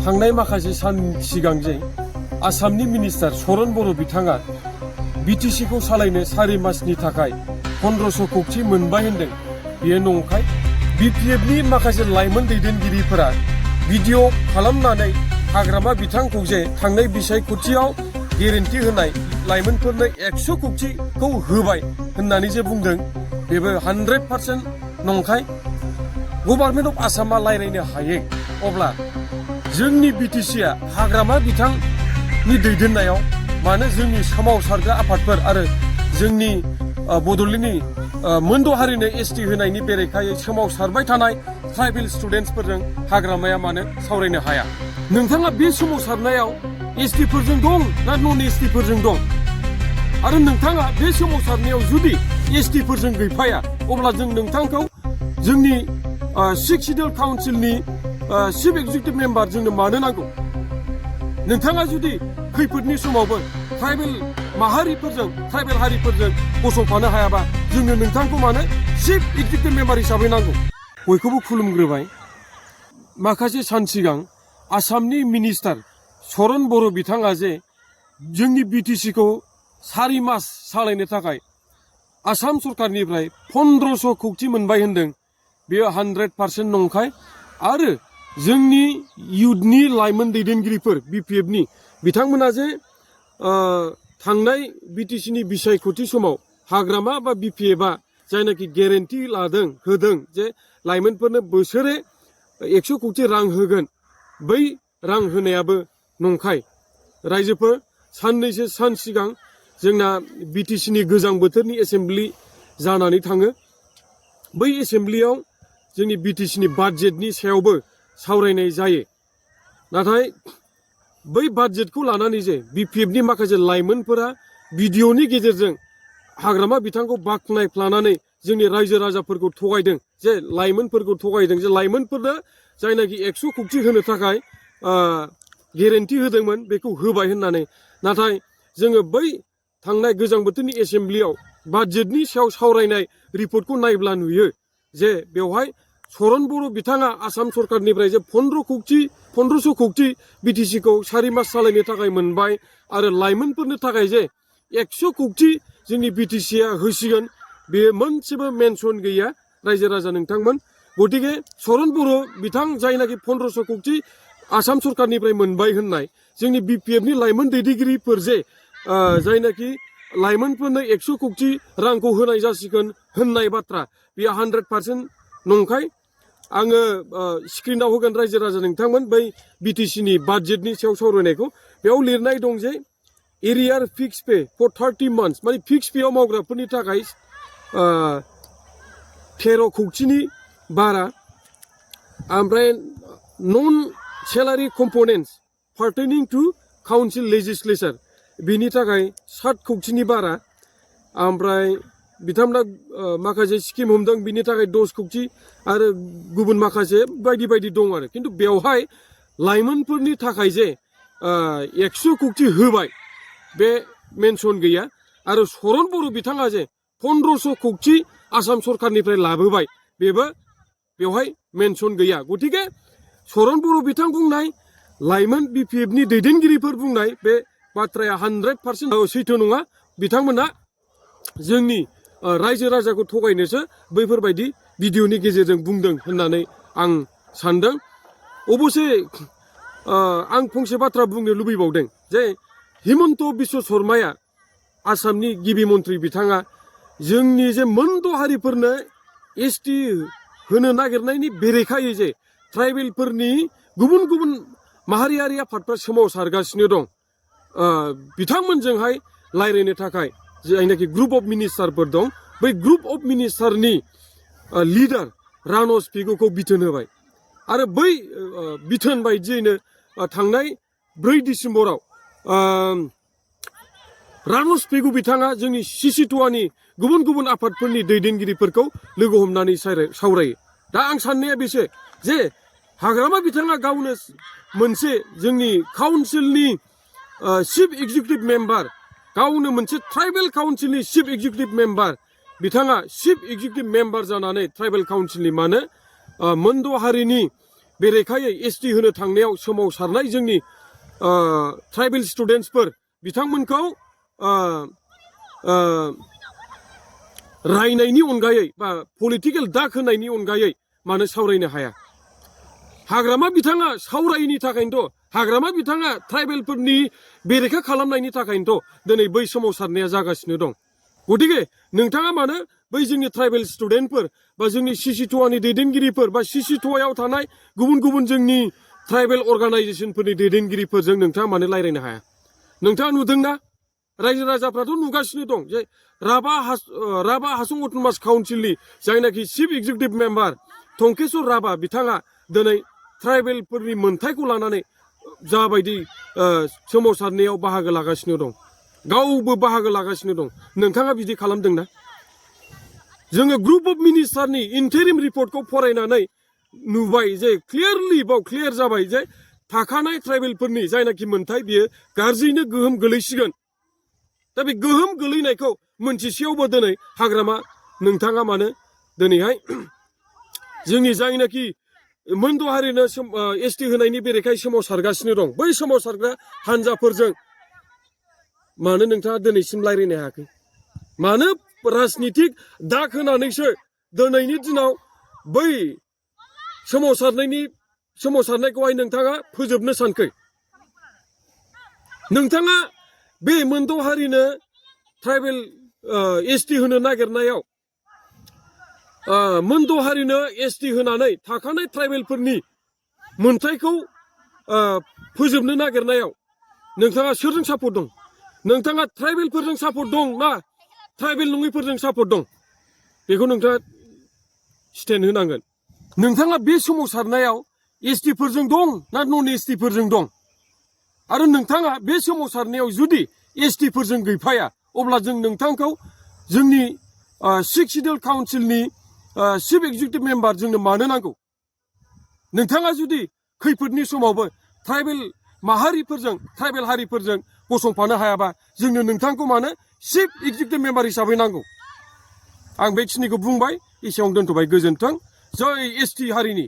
थांनाय माखासे सान सिगां जे आसामनि मिनिस्टार सरन बर' बिथाङा BTC खौ सालायनो 4 मासनि थाखाय 1500 कौटि मोनबाय होनदों। बेयो नंखाय। BPFनि माखासे लाइमोन दैदेनगिरिफोरा भिडिअ खालामनानै हाग्रामा बिथांखौ जे थांनाय बिसायख'थियाव गेरेन्टि होनाय लाइमोनफोरनो 100 कौटिखौ होबाय होननानै जे बुंदों, बेबो 100% नंखाय। गभर्नमेन्ट अफ आसामा रायलायनो हायो, अब्ला जोंनि BTCआ हाग्रामा बिथांनि दैदेननायाव मानो जोंनि सोमावसारग्रा आफादफोर आरो जोंनि बड'लेण्डनि मोनद' हारिनो ST होनायनि बेरेखायै सोमावसारबाय थानाय ट्राइबेल स्टुडेन्टसफोरजों हाग्रामाया मानो सावरायनो हाया? नोंथाङा बे सोमावसारनायाव ST फोरजों दं ना नन ST फोरजों दं? आरो नोंथाङा बे सोमावसारनायाव जुदि ST फोरजों गैफाया, अब्ला जों नोंथांखौ जोंनि 6 सिडिउल काउन्सिलनि चिफ एक्जिकिउटिभ मेम्बार जोंनो मानो नांगौ? नोंथाङा जुदि खैफोदनि समावबो ट्राइबेल माहारिफोरजों ट्राइबेल हारिफोरजों गसंफानो हायाबा जोंनो नोंथांखौ मानो चिफ एक्जिकिउटिभ मेम्बार हिसाबै नांगौ? बयखौबो खुलुमग्रोबाय। माखासे सान सिगां आसामनि मिनिस्टार सरन बर' बिथाङा जे जोंनि BTC खौ 4 मास सालायनो थाखाय आसाम सरकारनिफ्राय 1500 कौटि मोनबाय होनदों, बेयो 100% नंखाय। आरो जोंनि इयुथनि लाइमोन दैदेनगिरिफोर BPFनि बिथांमोना जे थांनाय BTCनि बिसायख'थि समाव हाग्रामा बा BPFआ जायनाखि गेरेन्टि लादों होदों जे लाइमोनफोरनो बोसोरे 100 कौटि रां होगोन, बै रां होनायाबो नंखाय। रायजोफोर, साननैसो सान सिगां जोंना BTCनि गोजां बोथोरनि एसेम्ब्लि जानानै थाङो। बै एसेम्ब्लियाव जोंनि BTCनि बाजेटनि सायावबो सावरायनाय जायो। नाथाय बै बाजेटखौ लानानै जे BPFनि माखासे लाइमोनफोरा भिडिअनि गेजेरजों हाग्रामा बिथांखौ बाख्नायफ्लानानै जोंनि रायजो राजाफोरखौ थगायदों, जे लाइमोनफोरखौ थगायदों जे लाइमोनफोरनो जायनाखि 100 कौटि होनो थाखाय गेरेन्टि होदोंमोन बेखौ होबाय होननानै। नाथाय जोङो बै थांनाय गोजां बोथोरनि एसेम्ब्लियाव बाजेटनि सायाव सावरायनाय रिपर्टखौ नायब्ला नुयो जे बेवहाय सरन बर' बिथाङा आसाम सरकारनिफ्राय जे 1500 कौटि BTC खौ 4 मास सालायनो थाखाय मोनबाय आरो लाइमोनफोरनो थाखाय जे 100 कौटि जोंनि BTCआ होसिगोन, बे मोनसेबो मेनसन गैया रायजो राजा नोंथांमोन। गतिके सरन बर' बिथां जायनाखि 1500 कौटि आसाम सरकारनिफ्राय मोनबाय होननाय, जोंनि BPFनि लाइमोन दैदेनगिरिफोर जे जायनाखि लाइमोनफोरनो 100 कौटि रांखौ होनाय जासिगोन होननाय बाथ्रा, बेयो 100% नंखाय। आङो स्क्रिनाव होगोन रायजो राजा नोंथांमोन बै BTCनि बाजेटनि सायाव सावरायनायखौ। बेयाव लिरनाय दं जे एरियार फिक्स पे फर 30 मान्थस, माने फिक्स पेआव मावग्राफोरनि थाखाय 13 कौटिनि बारा, ओमफ्राय नन सेलारि कम्पनेन्ट्स पार्टेनिं टु काउन्सिल लेजिस्लेचार बिनि थाखाय 7 कौटिनि बारा, ओमफ्राय बिथांमोना माखासे स्किम हमदों बिनि थाखाय 10 कौटि आरो गुबुन माखासे बायदि बायदि दं आरो। खिन्थु बेवहाय लाइमोनफोरनि थाखाय जे 100 कौटि होबाय बे मेनसन गैया। आरो सरन बर' बिथाङा जे 1500 कौटि आसाम सरकारनिफ्राय लाबोबाय, बेबो बेवहाय मेनसन गैया। गतिके सरन बर' बिथां बुंनाय, लाइमोन BPFनि दैदेनगिरिफोर बुंनाय बे बाथ्राया 100% सैथो नङा। बिथांमोना जोंनि रायजो राजाखौ थगायनोसो बैफोरबायदि भिडिअनि गेजेरजों बुंदों होननानै आं सानदों। अबसे आं फंसे बाथ्रा बुंनो लुबैबावदों जे हिमन्त बिश्व शर्माया आसामनि गिबि मन्थ्रि बिथाङा जोंनि जे मोनद' हारिफोरनो ST होनो नागिरनायनि बेरेखायै जे ट्राइबेलफोरनि गुबुन गुबुन माहारियारि आफादफ्रा सोमावसारगासिनो दं, बिथांमोनजोंहाय रायज्लायनो थाखाय जायनाखि ग्रुप अफ मिनिस्टारफोर दं, बै ग्रुप अफ मिनिस्टारनि लिडार रानस पेगुखौ बिथोन होबाय। आरो बै बिथोन बायदियैनो थांनाय 4 डिसेम्बराव रानस पेगु बिथाङा जोंनि सिसिटुवानि गुबुन गुबुन आफादफोरनि दैदेनगिरिफोरखौ लोगो हमनानै सावरायो। दा आं साननाया बेसो जे हाग्रामा बिथाङा गावनो मोनसे जोंनि काउन्सिलनि चिफ एक्जिकिउटिभ मेम्बार, गावनो मोनसे ट्राइबेल काउन्सिलनि चिफ एक्जिकिउटिभ मेम्बार, बिथाङा चिफ एक्जिकिउटिभ मेम्बार जानानै ट्राइबेल काउन्सिलनि मानो मोनद' हारिनि बेरेखायै एसटि होनो थांनायाव सोमावसारनाय जोंनि ट्राइबेल स्टुडेन्टसफोर बिथांमोनखौ रायनायनि अनगायै बा पलिटिकेल दाग होनायनि अनगायै मानो सावरायनो हाया? हाग्रामा बिथाङा सावरायिनि थाखायनोथ', हाग्रामा बिथाङा ट्राइबेलफोरनि बेरेखा खालामनायनि थाखायनोथ' दिनै बै सोमावसारनाया जागासिनो दं। गतिके नोंथाङा मानो बै जोंनि ट्राइबेल स्टुडेन्टफोर बा जोंनि सिसिटुवानि दैदेनगिरिफोर बा सिसिटुवायाव थानाय गुबुन गुबुन जोंनि ट्राइबेल अर्गानाइजेसनफोरनि दैदेनगिरिफोरजों नोंथाङा मानो रायज्लायनो हाया? नोंथाङा नुदोंना? रायजो राजाफ्राथ' नुगासिनो दं जे राभा हासं अट'नमास काउन्सिलनि जायनाखि chief executive member Tankeshwar Rabha बिथाङा दिनै ट्राइबेलफोरनि मोन्थायखौ लानानै जाबायदि सोमावसारनायाव बाहागो लागासिनो दं, गावबो बाहागो लागासिनो दं। नोंथाङा बिदि खालामदोंना? जोङो ग्रुप अफ मिनिस्टारनि इन्टारिम रिपर्टखौ फरायनानै नुबाय जे क्लियारलि बाव क्लियार जाबाय जे थाखानाय ट्राइबेलफोरनि जायनाखि मोन्थाय बियो गाज्रियैनो गोहोम गोलैसिगोन। दा बे गोहोम गोलैनायखौ मोनथिसेयावबो दिनै हाग्रामा नोंथाङा मानो दिनैहाय जोंनि जायनाखि मोनद' हारिनो एसटि होनायनि बेरेखायै सोमावसारगासिनो दं, बै सोमावसारग्रा हान्जाफोरजों मानो नोंथाङा दिनैसिम रायज्लायनो हायाखै? मानो राजनितिक दाग होनानैसो दिनैनि दिनाव बै सोमावसारनायखौहाय नोंथाङा फोजोबनो सानखै? नोंथाङा बे मोनद' हारिनो ट्राइबेल एसटि होनो नागिरनायाव मोनद' हारिनो एसटि होनानै थाखानाय ट्राइबेलफोरनि मोन्थायखौ फोजोबनो नागिरनायाव नोंथाङा सोरजों सापर्ट दं? नोंथाङा ट्राइबेलफोरजों सापर्ट दं ना ट्राइबेल नङैफोरजों सापर्ट दं? बेखौ नोंथाङा स्टेन्ड होनांगोन। नोंथाङा बे सोमावसारनायाव एसटिफोरजों दं ना नन एसटिफोरजों दं? आरो नोंथाङा बे सोमावसारनायाव जुदि एसटिफोरजों गैफाया, अब्ला जों नोंथांखौ जोंनि सिक्स सिडिउल काउन्सिलनि चिफ एक्जिकिउटिभ मेम्बार जोंनो मानो नांगौ? नोंथाङा जुदि खैफोदनि समावबो ट्राइबेल माहारिफोरजों ट्राइबेल हारिफोरजों गसंफानो हायाबा जोंनो नोंथांखौ मानो चिफ एक्जिकिउटिभ मेम्बार हिसाबै नांगौ? आं बेखिनिखौ बुंबाय, एसेयावनो दोनथ'बाय। गोजोन्थों। जय एसटि हारिनि।